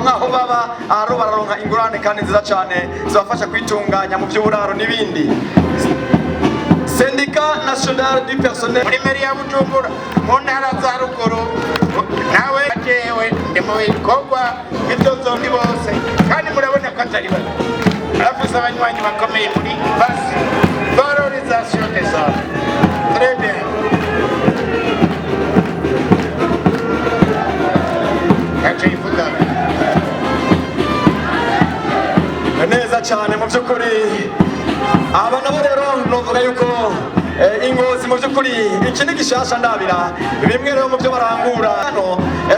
Baronka aho baba, aho bararonka ingurane kandi nziza cyane zibafasha kwitunganya mu by'uburaro n'ibindi. Syndicat national du personnel. Muri mairie ya Bujumbura, mu ntara za ruguru, nawe jewe ndi mu bikorwa bizozombi bose, kandi murabona ko atari bake. Barafise abanywanyi bakomeye muri basi valorisation des hommes. Très bien. Ntacyo yivuga. Neza cyane. Mu by'ukuri aba nabo rero novuga yuko ingozi mu by'ukuri iki ni gishasha. Ndabira bimwe rero mu byo barangura hano,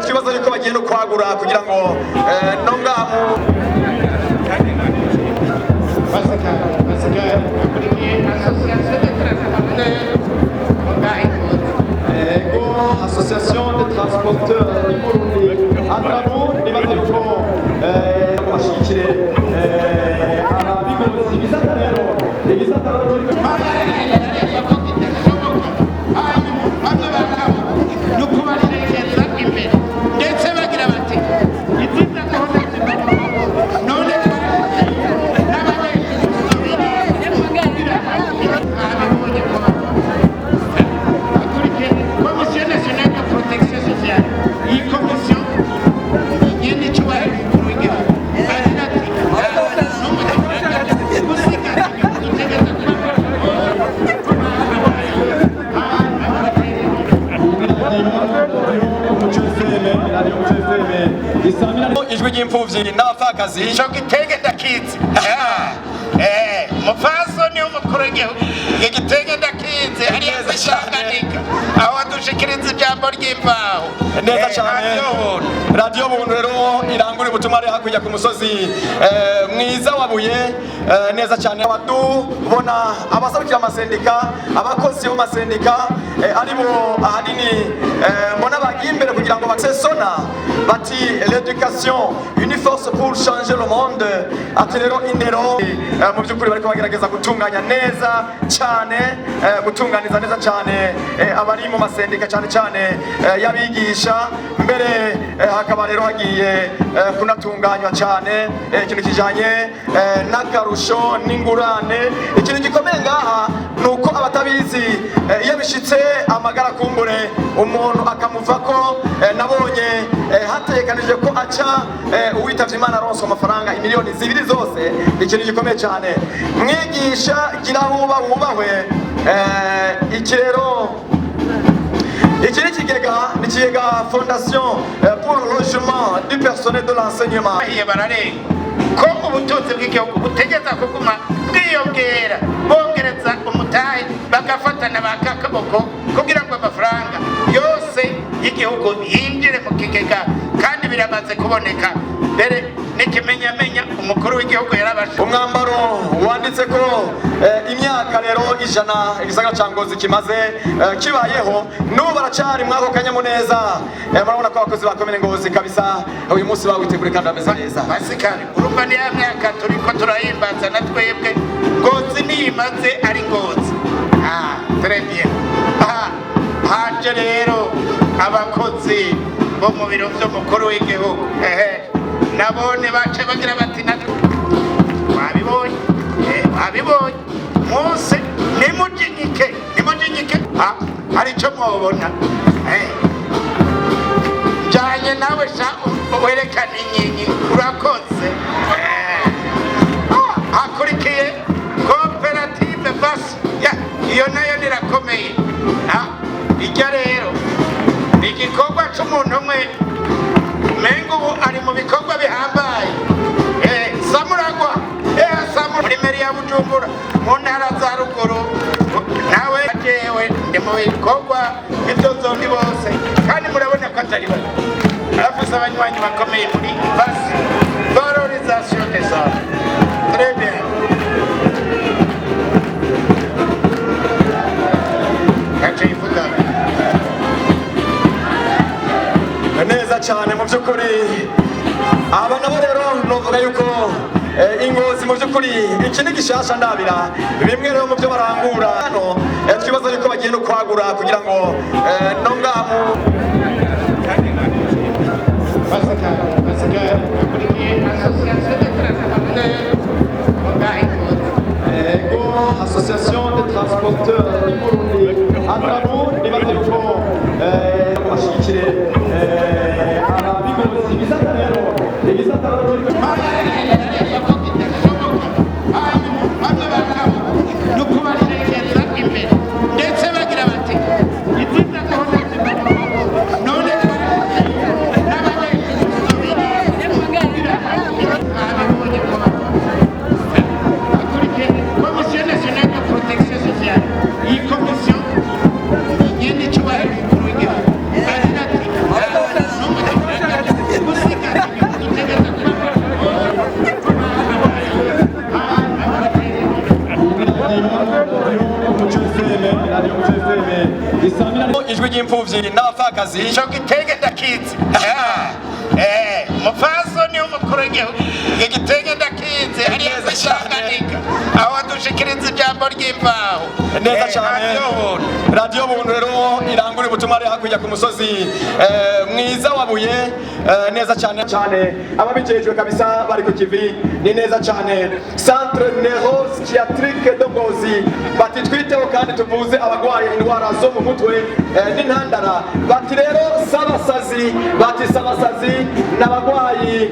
twibaza yuko bagiye no kwagura kugira ngo no ngaha mu Parce que akurikiye association de transporteurs ngaha i Ngozi. Ego, association des transporteurs du Burundi, ATRABU. Nibaza yuko bashigikire ab'Ingozi, ibisata rero, igisata rero turi. Hanyuma bamwe bakaba ni ukubashengeza imbere, ndetse bagira bati iziza gahunda none n'abanyeshuri babibonye ko akurikiye Commission nationale de protection sociale. Iyi komisiyo nyene icyubahiro umukuru w'igihugu agira ati n'umwe gusigara inyuma, dutegereza kubafasha. Muco FM, Radio Muco FM isamira ijwi ry'imfuvyi n'abapfakazi. Ico gitenge ndakizi. Mupfasoni w'umukuru w'igihugu, igitenge ndakizi hariya Neza cyane. Kwishanganika aho wadushikiriza ijambo ry'imvaho. Neza cyane. Radio Buntu. Radiyo Buntu rero irangura ubutumwa ari hakurya ku musozi mwiza wabuye. Neza cyane. Abadubona abaserukira amasendika, abakozi b'amasendika, aribo ahanini mbona bagiye imbere kugira ngo basesona bati: "L'éducation, une force pour changer le monde." Ati rero indero, mu by'ukuri bariko bagerageza gutunganya neza cyane, gutunganiza neza cyane abari mu masendika, cyane cyane y'abigisha. Mbere hakaba rero hagiye kunatunganywa cyane ikintu kijanye n'akarusho n'ingurane. Ikintu gikomeye ngaha ni uko abatabizi, iyo bishitse amagara kumbure umuntu akamuvako, nabonye hategekanije ko aca uwitavye Imana aronswa amafaranga imiliyoni 2 zose. Ikintu gikomeye cyane. Mwigisha, gira aho uba wubahwe. Iki rero, iki ni ikigega, ni ikigega Fondation pour le logement du personnel de l'enseignement. Bahiye bararenga ko ubutunzi bw'igihugu butegeza kuguma bwiyongera, bongereza umutahe, bagafatana bakakaboko kugira ngo amafaranga yose y'igihugu yinjire mu kigega, kandi biramaze kuboneka. Mbere n'ikimenyamenya, umukuru w'igihugu yarabashe Umwambaro wanditse ko imyaka rero 100 igisagara ca Ngozi kimaze kibayeho, n'ubu baracari mwako kanyamuneza. Murabona ko abakozi ba komine Ngozi kabisa uyu munsi bawiteguriye kandi bameze neza. Pasikari, urumva ni ya myaka turiko turahimbaza na twebwe. Ngozi niyimaze ari Ngozi. Ah, très bien. Ah, haje rero abakozi bo mu biro vy'umukuru w'igihugu. Ehe, nabone bace bagira bati natwe wabibonye, wabibonye munsi nimujinyike, nimujinyike. Ah, hari ico mwobona. Njanye nawe sha, werekana inkingi, urakoze. Hakurikiye koperative basi ya, iyo nayo nirakomeye. Ah, ijya rero ni igikorwa c'umuntu umwe, menga ubu ari mu bikorwa bihambaye. Samuragwa, Samura muri mairie ya Bujumbura, mu ntara za ruguru, nawe jewe ndi mu bikorwa bizozombi bose, kandi murabona ko atari bake. Barafise abanywanyi bakomeye muri basi valorisation des hommes. Très bien. Ntacyo yivuga. Neza cyane. Mu by'ukuri aba nabo rero novuga yuko ingozi mu by'ukuri iki ni gishasha. Ndabira bimwe rero mu byo barangura hano, twibaza yuko bagiye no kwagura kugira ngo no ngaha mu Parce que Pascal akurikiye Association de transporteurs ngaho i Ngozi. Ego, Association des transporteurs du Burundi, ATRABU, nibaza yuko bashigikire ab'i Ngozi. Ibisata rero, ibisata rero. Bamwe bakaba ni ukubashengeza imbere, ndetse bagira bati ibyiza gahunda none n'abanyeshuri babibonye ko akurikiye Commission nationale de protection sociale. Iyi komisiyo igenda icyubahiro umukuru w'igihugu agira ati nta n'umwe gusigara inyuma, dutegereza kubafasha. Umuco FM, Radio Umuco FM isamira ijwi ry'imfuvyi n'abapfakazi. Ico gitenge ndakizi. Mupfasoni w'umukuru w'igihugu, igitenge ndakizi hariya Neza cyane. Tanganyika aho dushikiriza ijambo ry'imvaho. Neza cyane. Radio Buntu. Radiyo Buntu rero irangura ubutumwa ari hakurya ku musozi mwiza wabuye. Neza cyane cyane, ababijejwe kabisa bari ku kivi, ni neza cyane. Centre Neuropsychiatrique de Ngozi bati twiteho kandi tuvuze abagwaye indwara zo mu mutwe n'intandara. Bati rero sabasazi, bati sabasazi n'abagwayi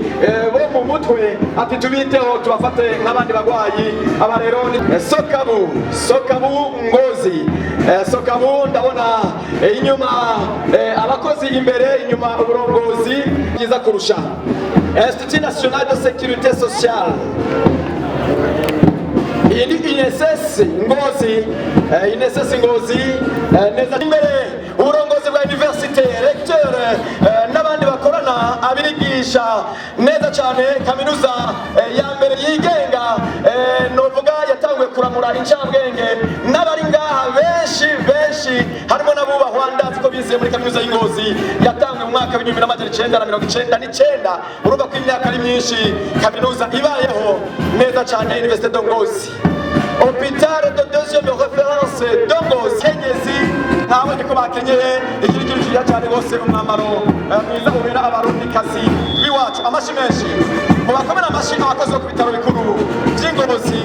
bo mu mutwe, ati tubiteho, tubafate nk'abandi bagwayi. Aba rero ni Sokabu, Sokabu Ngozi. Sokabu ndabona inyuma abakozi imbere, inyuma uburongozi byiza kurusha. Institut National de Sécurité Sociale, iyi ni INSS Ngozi, INSS Ngozi. Neza imbere uburongozi bwa université, recteur n'abandi bakorana, abigisha, neza cyane. Kaminuza ya mbere yigenga, novuga yatanguye kuramura incabwenge n'abari ngaha benshi benshi, harimo n'abubahwa, ndazi ko bize muri kaminuza y'Ingozi yatanguye mu mwaka w'1999. Urumva ko imyaka ari myinshi kaminuza ibayeho. Neza cyane, Université de Ngozi, hôpital de deuxième référence de Ngozi. Kenyezi ntabonye ko bakenyeye, iki ni ikintu cyiza cyane rwose, umwambaro mwiza ubera Abarundikazi b'iwacu. Amashi menshi, mu bakomera amashi abakozi bo ku bitaro bikuru by'Ingozi.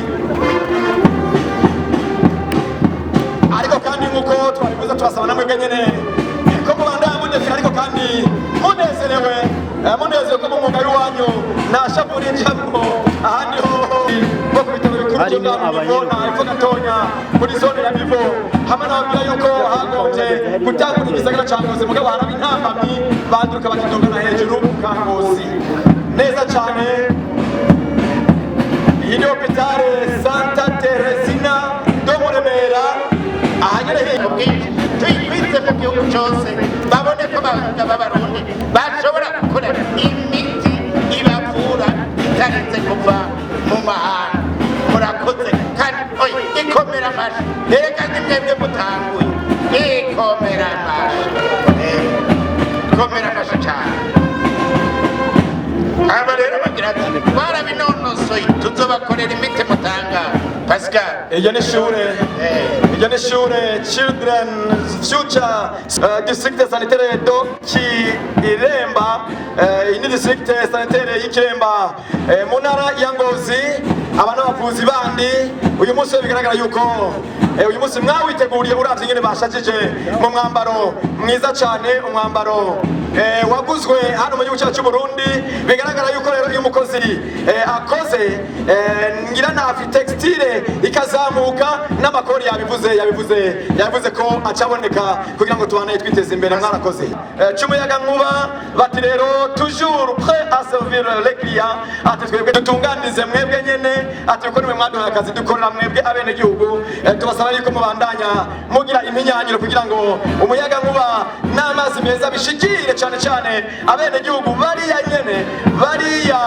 Ariko kandi nk'uko twabivuze, tubasaba namwebwe nyene ko mubandanya mudefira, ariko kandi munezerewe, munezerewe ko mu mwuga w'iwanyu nta shavu rijamwo. Ahandi hoho bo ku bitaro bikuru byo Harimo ngaha mu Mivo na epfo gatonya muri zone ya Mivo, hamwe n'ababwira yuko hagombye gutangura igisagara ca Ngozi, mugabo haraba intambamyi banduruka bakidugana hejuru ka Ngozi. Neza cane, iyi ni hôpital Santa Teresina do Muremera, aha nyene. Ubwinshi tuyikwize mu gihugu cyose, babone ko abaganga b'Abarundi bashobora gukora imiti ibavura itarinze kuva mu mahanga. Murakoze kandi oya, ikomera amashi. Reka ni mwebwe mutanguye, ikomera amashi. Ikomera amashi cyane. Aba rero bagira ati twarabinonosoye, tuzobakorera imiti mutanga. Pascal. Iryo ni ishure, iryo ni ishure Children Future. District sanitaire do Kiremba. Iyi ni district sanitaire y'Ikiremba mu ntara ya Ngozi. Aba n'abavuzi bandi. Uyu munsi bigaragara yuko uyu munsi mwawiteguriye, uravye ingene bashajije mu mwambaro mwiza cane, umwambaro waguzwe hano mu gihugu cyacu cy'u Burundi. Bigaragara yuko rero iyo umukozi akoze, ngira na textile ikazamuka n'amakori, yabivuze, yabivuze, yabivuze ko acaboneka kugira ngo tubane twiteze imbere. Mwarakoze. C'umuyaga nkuba bati rero toujours prêt à servir les clients, ati twebwe dutunganize mwebwe nyene, ati kuko nimwe mwaduhaye akazi, dukorera mwebwe abenegihugu. Tubasaba yuko mubandanya mugira impinyanyiro kugira ngo umuyaga nkuba n'amazi meza bishikire cyane cyane abenegihugu bariya nyene, bariya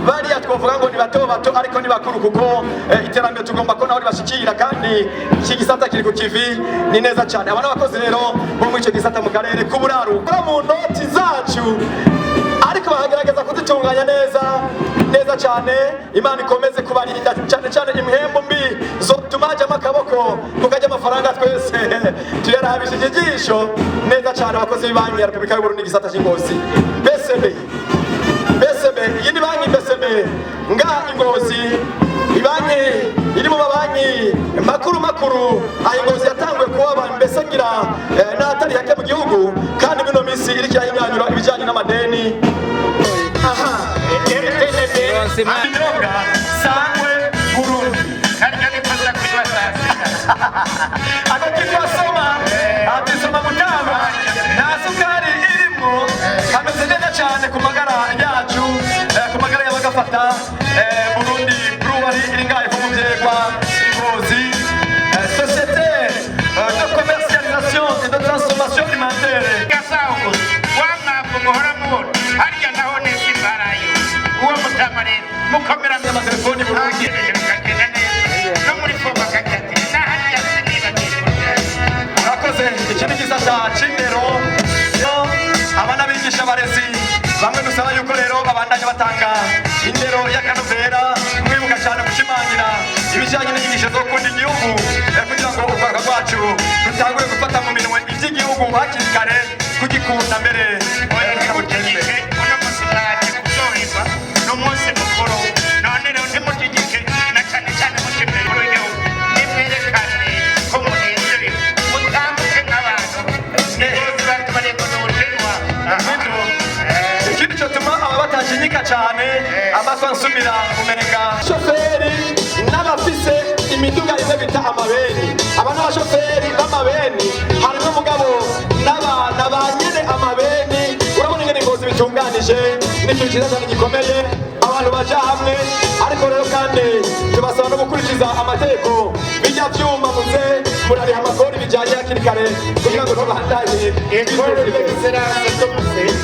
bariya twovuga ngo ni bato bato ariko ni bakuru, kuko iterambere tugomba ko naho ribashikira, kandi iki gisata kiri ku kivi, ni neza cyane. Aba n'abakozi rero bo muri icyo gisata mu karere k'uburaruko mu noti zacu, ariko bakagerageza kuzitunganya neza neza cyane. Imana ikomeze kubarinda cyane cyane impembo mbi zotuma hajyamo akaboko kukajya amafaranga twese tuyarabishije ijisho. Neza cyane, abakozi b'ibanki ya Repubulika y'u Burundi, igisata cy'Ingozi, BCB, BCB. Iyi ni banki BCB ngaha Ingozi, ibanki iri mu mabanki makuru makuru aha Ingozi yatanguye kuba mbese ngira n'atari hake mu gihugu, kandi mino minsi iriko irahinyanyura ibijanye n'amadeni. Aha RTNB ibinyobwa Sangwe Burundi. Karya nikoza kunywa saa 6. Ako kitwa soma, ati soma mutama, nta sukari irimo, kameze neza cyane ku magara yacu, ku magara y'abagafata. Burundi Brewery iri ngaha ifu mu Vyegwa Ngozi. Société de commercialisation et de transformation alimentaire. Gasaho wa mwavu muhora mubona harya naho neza imbarayo uwo mutama rero mukomera. Amatelefoni Burundi. Bikagenda neza no muri foma akagira ati na harya sinibagiye kurya. Murakoze. Iki ni igisata c'indero, abana bigisha abarezi bamwe dusaba yuko rero babandanya batanga indero y'akanovera, mwibuka cyane gushimangira ibijyanye n'inyigisho zo gukunda igihugu, kugira ngo urwaruka rwacu rutangure gufata mu minwe iby'igihugu hakiri kare, kugikunda mbere. Oya, ntimutegeke. Uno munsi mwaje kuryoherwa n'umunsi mukuru, none rero ntimutegeke na cyane cyane muce imbere w'igihugu, nimwerekane ko munezerewe, mutambuke nk'abantu bose batubariye ngo ni ubushinwa. Ikindi cyotuma aba batashinyika cyane amatwi ansumira umenga shoferi n'abafise imiduga imwe bita amabeni. Aba n'abashoferi b'amabeni, harimo umugabo n'abana ba nyene amabeni. Urabona ingene Ingozi bitunganije, ni ikintu cyiza cyane gikomeye, abantu baja hamwe. Ariko rero kandi tubasaba no gukurikiza amategeko, bijya vyuma muze murariha amakori bijanye hakiri kare kugira ngo tubandanye. École d'excellence de Musenyi.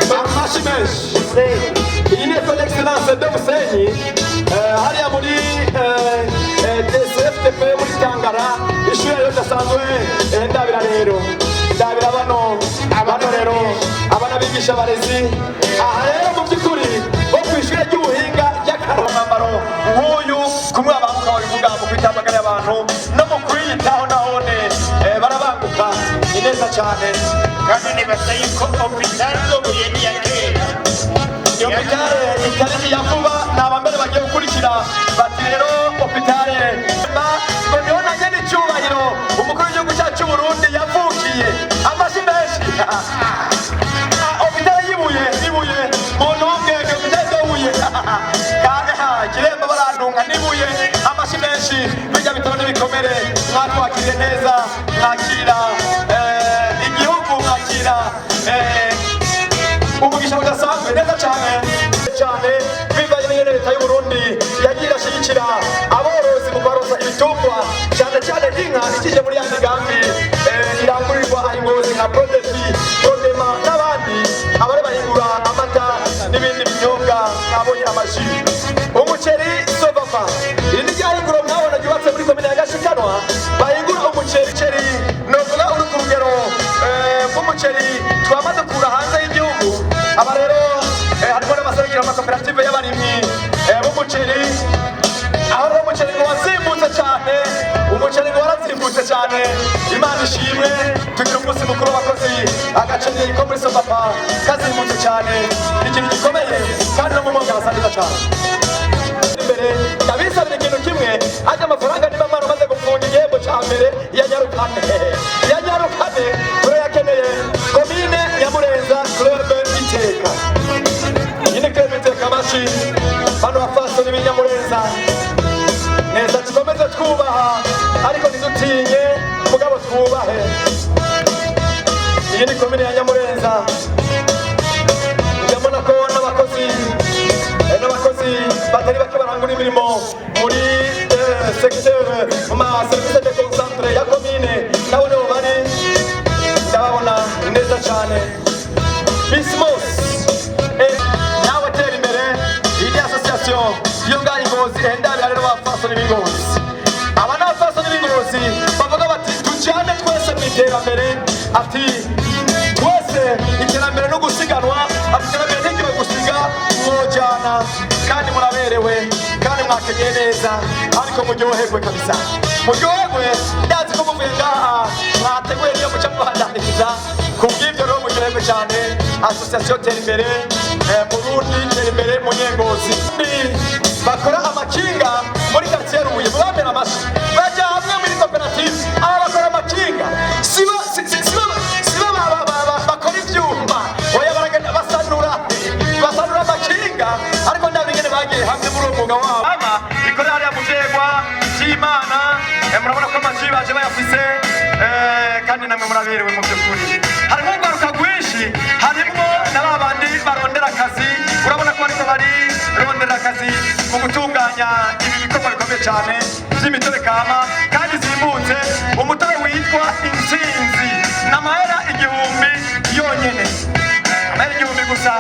Amashi menshi. Iyi ni école d'excellence de Musenyi, hariya muri DCFTP muri Tangara, ishuri rero ridasanzwe. Ndabira rero, ndabira bano rero abana bigisha abarezi aha rero mu by'ukuri bo ku ishuri ry'ubuhinga ry'akaromambaro nk'uyu kumwe abanguka babivuga mu kwitambagara y'abantu no mu kwiyitaho nahone, barabanguka, ni neza cyane. Kandi nibaza yuko hôpital Buye ni iya kera. Iyo hôpital itari iya vuba, ni abambere bagiye gukurikira bati rero hôpital ngo niho na nyene icyubahiro umukuru w'igihugu cyacu cy'u Burundi yavukiye. Amashyi menshi. Hôpital yibuye ibuye mu ntungenge, hôpital y'Ibuye kandi ha Kiremba barantunga n'ibuye. Amashyi menshi. Bijya bitaro n'ibikomere, mwatwakiriye neza, mwakira igihugu, mwakira umugisha udasanzwe, neza cyane cyane, bivanye n'ingene leta y'u Burundi yagiye irashyigikira aborozi mu kubarosa ibitungwa, cyane cyane inka, ikije muri ya migambi irangurirwa aha Ingozi nka Prodefi, Prodema n'abandi abari bahingura amata n'ibindi binyobwa. Mwabonye amaji, umuceri Sovapa. Iri ni rya hinguro mwabona ryubatse muri komine ya Gashikanwa, bahingura umuceri. Umuceri novuga uri ku rugero rw'umuceri twamaze kura hanze y'igihugu. Aba rero harimo n'abaserukira amakoperative y'abarimyi b'umuceri, aho rero umuceri ngo wazimbutse cyane, umuceri ngo warazimbutse cyane. Imana ishimwe, tugira umunsi mukuru w'abakozi, agaceri ko muri Sopapa kazimbutse cyane, ni ikintu gikomeye, kandi no mu mwonga hasa neza cyane. Imbere ndabisabira ikintu kimwe: ajya amafaranga niba mwana umaze gufunga igihembo cya mbere, yanyarukane, yanyarukane, turayakeneye. Komine Nyamurenza, club Iteka. Iyi ni club Iteka. Amashi bano bafasoni b'Inyamurenza neza. Tukomeze twubaha ariko ntidutinye, mugabo twubahe. Iyi ni komine ya Nyamurenza. Ndabona ko n'abakozi batari bake barangura imirimo muri secteur, mu ma service déconcentré ya komine, nabo nibo bari, ndababona neza cyane. Bismos nawe tera imbere. Iyi ni association yo ngaha Ingozi. Ndabira rero abafasoni b'Ingozi. Aba ni abafasoni b'Ingozi bavuga bati tujyane twese mu iterambere, ati twese iterambere no gusiganwa, ati iterambere ntigiwe gusiga, mwojyana kandi muraberewe kandi mwakenyeye neza, ariko muryoherwe kabisa, muryoherwe. Ndazi ko muvuye ngaha mwateguye niyo muca mubandanikiza. Ku bw'ibyo rero muryoherwe cyane. Association Tera Imbere Burundi, Tera Imbere Munyengozi. Bakora amakinga muri quartier Rubuye, mubamera amashi, bajya hamwe muri koperative. Aba bakora amakinga, sibo sibo bakora ivyuma, oya, baragenda basanura amakinga, ariko ndabingene bagiye hamwe muri uwo mwuga wabo. Ama ikorera hariya mu vyegwa vy'Imana, murabona ko amaji baje bayafise, kandi namwe muraberewe mu by'ukuri. Harimo urwaruka rwinshi, harimwo na ba bandi barondera akazi. Urabona ko bariko barirondera akazi mu gutunganya ibi bikorwa bikomeye cyane by'imitobe kama kandi zimbutse. Umutobe witwa Intsinzi n'amahera 1000 yonyene, amahera 1000 gusa.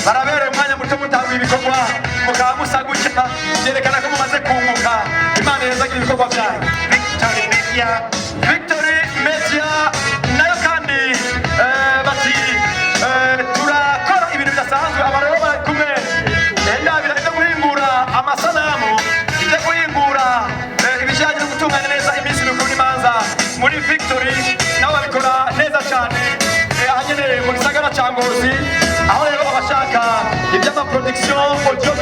Barabereye umwanya muto mutanga ibikorwa, mukaba musa gutya, byerekana ko mumaze kunguka. Imana ihezagira ibikorwa byanyu. Victory Media. Victory Media nayo kandi bati turakora ibintu bidasanzwe. Aba rero bari kumwe, ndabira ibyo guhingura amasanamu, ibyo guhingura ibijyanye no gutunganya neza iminsi mikuru n'imanza muri Victory, nabo babikora neza cyane, aha nyene mu gisagara ca Ngozi. Aho rero abashaka iby'amaproduction audio